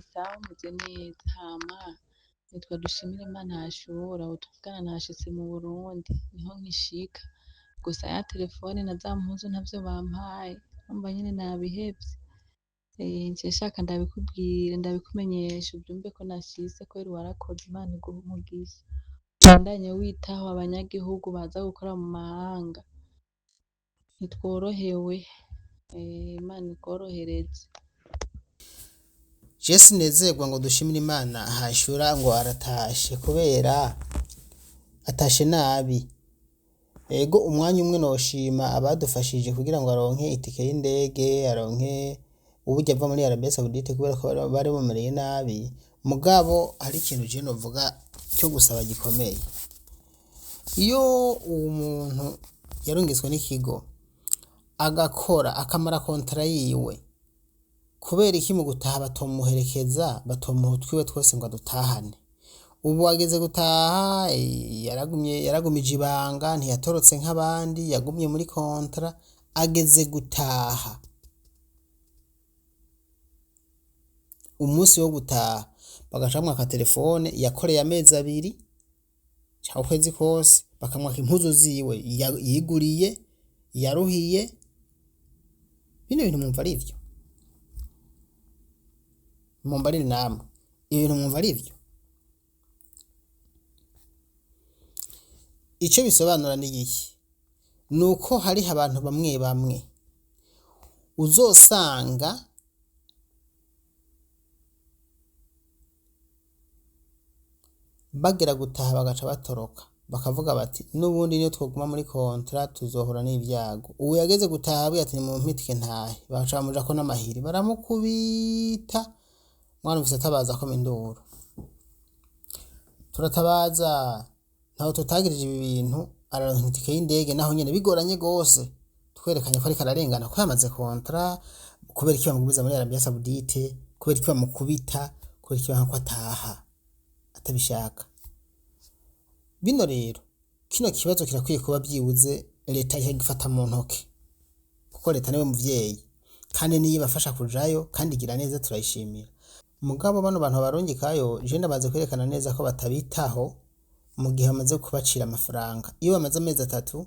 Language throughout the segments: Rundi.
Ni sawa meze neza hama nitwa Dushimire Imana Hashura ubu tuvugana nashitse mu Burundi niho nkishika gusa ya telefone na za mpuzu ntavyo bampaye urumva nyene nabihevye nciye nshaka ndabikubwire ndabikumenyeshe uvyumve ko nashitse kubera warakoze Imana iguhe umugisha ubandanye witaho abanyagihugu baza gukora mu mahanga ntitworohewe Imana ikorohereze. Je sinezerwa ngo dushimire Imana hashura ngo aratashe kubera atashe nabi. Ego umwanya umwe noshima abadufashije kugira ngo aronke itike y'indege, aronke uburyo ava muri Arabia Saoudite kubera ko bari bamereye nabi, mugabo hari ikintu je novuga cyo gusaba gikomeye. Iyo uwo muntu yarungitswe n'ikigo agakora akamara kontara yiwe, kubera iki mu gutaha batomuherekeza batomuha utwiwe twose ngo adutahane? Ubu ageze gutaha yaragumye yaragumije ibanga ntiyatorotse nk'abandi yagumye muri kontra ageze gutaha. Umunsi wo gutaha bagaca bamwaka telefone yakoreye amezi abiri canke ukwezi kose bakamwaka impuzu ziwe yiguriye yaruhiye. Bino bintu mwumva ari ivyo? Mumbarire namwe, ibintu mwumva ari ivyo? Ico bisobanura ni iki? Nuko hariho abantu bamwe bamwe uzosanga bagera gutaha bagaca batoroka bakavuga bati n'ubundi niyo twoguma muri kontra tuzohura n'ivyago. Ubu yageze gutaha abwiye ati nimumpe itike ntahe, bagaca bamujako n'amahiri baramukubita, mwarumvise atabaza akoma induru. Turatabaza ntaho tutagirije ibi bintu, araronka itike y'indege naho nyene bigoranye gose, twerekanye ko ariko ararengana ko yamaze kontra, kubera iki bamugumiza muri Arabia Saoudite, kubera iki bamukubita, kubera iki banka ko ataha atabishaka. Bino rero kino kibazo kirakwiye kuba vyibuze leta ikagifata mu ntoke, kuko leta niwe muvyeyi kandi niyo ibafasha kujayo kandi igira neza turayishimira. Mugabo bano bantu babarungikayo je ndamaze kwerekana neza ko batabitaho mu gihe bamaze kubacira amafaranga. Iyo bamaze amezi atatu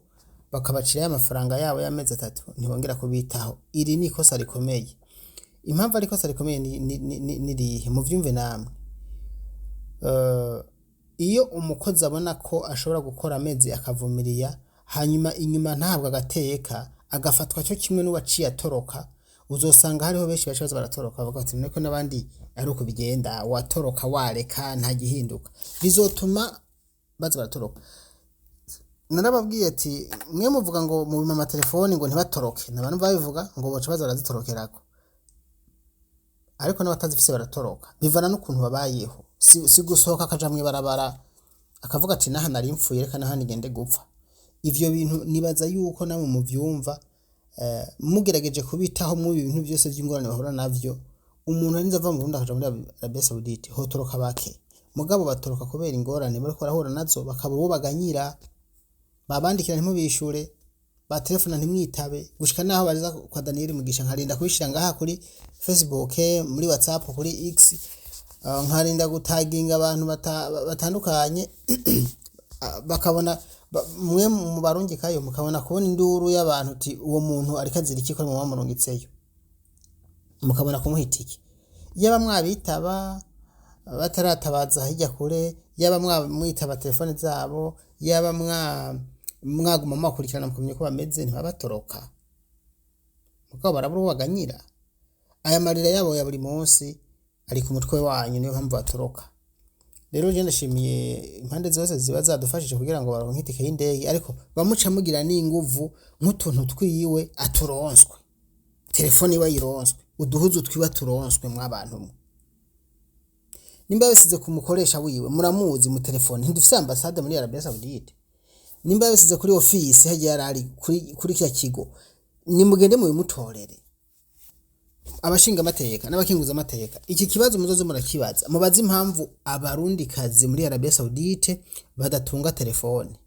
bakabacira ya mafaranga yabo y'amezi atatu ntibongera kubitaho. Iri ni ikosa rikomeye. Impamvu ari ikosa rikomeye ni irihe? Muvyumve namwe. Iyo umukozi abona ko ashobora gukora amezi akavumiriya hanyuma inyuma ntahabwe agateka agafatwa cyo kimwe n'uwaciye atoroka, uzosanga hariho benshi baca baza baratoroka bavuga bati none ko n'abandi ari uko bigenda, watoroka wareka nta gihinduka, bizotuma baza baratoroka. Narababwiye ati mwe muvuga ngo mubima amatelefoni ngo ntibatoroke, n'abantu babivuga ngo boca baza barazitorokerako, ariko n'abatazifise baratoroka, bivana n'ukuntu babayeho. Si gusohoka akaja mw'ibarabara akavuga ati naha nari mpfuye reka naha nigende gupfa. Ivyo bintu nibaza yuko namwe muvyumva, mugerageje kubitaho muri ibi bintu vyose vy'ingorane bahura navyo, umuntu arinze ava mu Burundi akaja muri Arabia Saoudite hotoroka bake, mugabo batoroka kubera ingorane bariko barahura nazo bakabura uwo baganyira, babandikira ntimubishure, baterefona ntimwitabe, gushika naho baza kwa Daniel Mugisha nkarinda kubishira ngaha kuri Facebook, muri WhatsApp, kuri X, nkarinda gutaginga abantu batandukanye bakabona mwe mu barungikayo mukabona kubona induru y'abantu uti uwo muntu ariko azira iki ko muba murungitseyo, mukabona kumuha itike. Yaba mwabitaba bataratabaza hirya kure, yaba mwitaba telefone zabo, yaba mwaguma mubakurikirana mukamenya uko bameze, ntibabatoroka. Mugabo barabura uwo baganyira. Aya marira yabo ya buri munsi ari ku mutwe wanyu, niyo mpamvu batoroka. Rero je ndashimiye impande zose ziba zadufashije kugira ngo baronke itike y'indege, ariko bamuca mugira n'inguvu nk'utuntu twiwe aturonswe, telefone iwe ayironswe, uduhuzu twiwe aturonswe mwabantu mwe. Nimba yabisize ku mukoresha wiwe muramuzi mu telefone, ntidufise ambasade muri Arabia Saoudite. Nimba yabisize kuri office harya yarari kuri kiriya kigo, nimugende mubimutorere. Abashinga amateka n'abakinguza amateka, iki kibazo muzoze murakibaza, mubaze impamvu abarundikazi muri Arabia Saoudite badatunga telefone,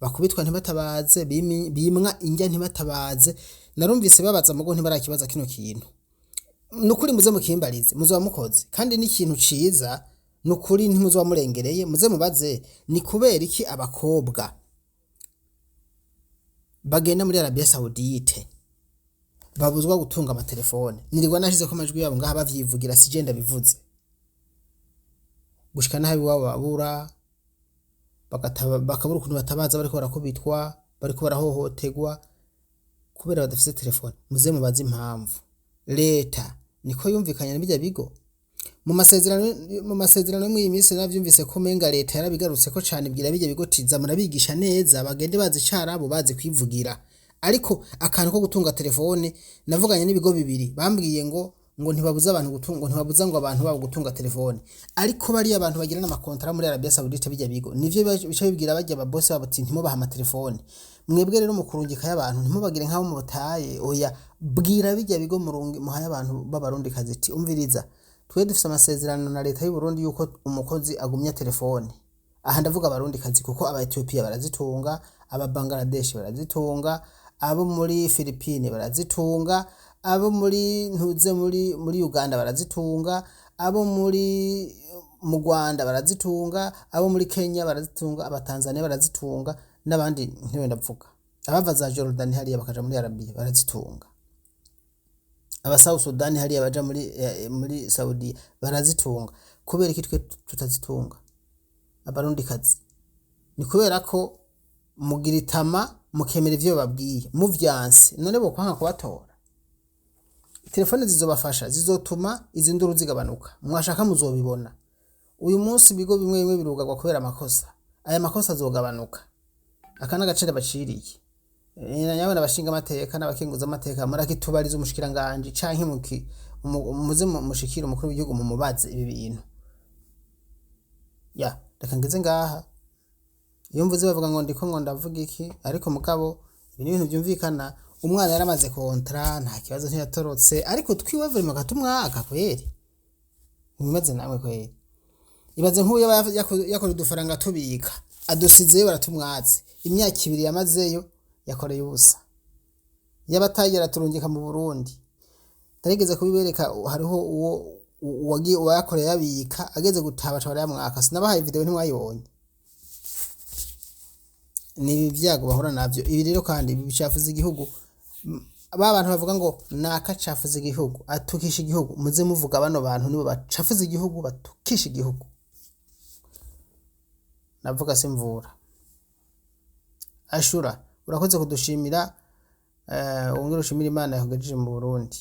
bakubitwa ntibatabaze, bimwa indya ntibatabaze. Narumvise babaza mugo ntibarakibaza kino kintu. Nukuri muze mukimbarize, muzoba mukoze kandi n'ikintu ciza. Nukuri ntimuzoba murengereye. Muze mubaze: ni kubera iki abakobwa bagenda muri Arabia Saoudite babuzwa gutunga amatelefone? Nirirwa nashize ko amajwi yabo ngaha bavyivugira, sije ndabivuze. Gushika naho iwabo babura, bakabura ukuntu batabaza, bariko barakubitwa, bariko barahohoterwa kubera badafise telefone. Muze mubaze impamvu. Leta niko yumvikanye na birya bigo mu masezerano. Yo mw'iyi minsi navyumvise ko umenga leta yarabigarutseko cane, ibwira birya bigo tiza murabigisha neza, bagende bazi icarabu, bazi kwivugira. Ariko akantu ko gutunga telefone, navuganye n'ibigo bibiri, bambwiye ngo ntibabuza abantu gutunga, ngo ntibabuza ngo abantu babo gutunga telefone. Ariko bariya abantu bagirana amakontara muri Arabia Saoudite, bijya bigo nivyo bica bibwira barya ba boss babo ati: "Ntimubaha amatelefone mwebwe." Rero mu kurungika y'abantu, ntimubagire nk'abo mubataye. Oya, bwira bijya bigo murungi muhaye abantu b'Abarundi kazi iti: "Umviriza, twe dufise amasezerano na leta y'u Burundi yuko umukozi agumya telefone." Aha ndavuga Abarundi kazi, kuko aba Ethiopia barazitunga, aba Bangladesh barazitunga, abo muri Philippines barazitunga, abo muri ntuze muri Uganda barazitunga, abo mu Rwanda barazitunga, abo muri Kenya barazitunga, aba Tanzania barazitunga, n'abandi ntiwe ndavuga, abava za Jordan hariya bakaja muri Arabia barazitunga, aba South Sudan hariya baja muri Saudi barazitunga. Kubera iki twe tutazitunga, Abarundi kazi? Ni kubera ko mugira itama, mukemera ivyo babwiye, muvyanse none bokwanga kubatora. Telefone zizobafasha, zizotuma izi nduru zigabanuka. Mwashaka muzobibona. Uyu munsi ibigo bimwe bimwe birugarwa kubera amakosa. Aya makosa azogabanuka. Aka n'agaciro baciriye. Nyabona abashinga amateka n'abakenguza amateka, murakitubariza umushikiranganji canke muze mushikire umukuru w'igihugu, mumubaze ibi bintu. Ya, reka ngeze ngaha. Iyo mvuze bavuga ngo ndiko ngo ndavuga iki, ariko mugabo ibi ni ibintu byumvikana. Umwana yaramaze contrat, nta kibazo, ntiyatorotse, ariko twiwe vraiment katumwaka kweri. Ntimumeze namwe kweri? Ibaze nk'uyu yaba yakoreye udufaranga tubika, adusizeyo, baratumwatse. Imyaka 2 yamazeyo yakoreye ubusa. Yaba atagera turungika mu Burundi. Ndarigeze kubibereka, hariho uwo uwagiye uwayakoreye yabika, ageze gutaha baca barayamwaka. Sinabahaye video? Ntimwayibonye? Ni ibi byago bahura navyo. Ibi rero kandi ibi bicafuza igihugu. Ba bantu bavuga ngo nakacafuza igihugu, atukisha igihugu, muze muvuga bano bantu nibo bacafuza igihugu, batukisha igihugu. Navuga simvura. Ashura, urakoze kudushimira, wongere ushimire Imana yakugejeje mu Burundi.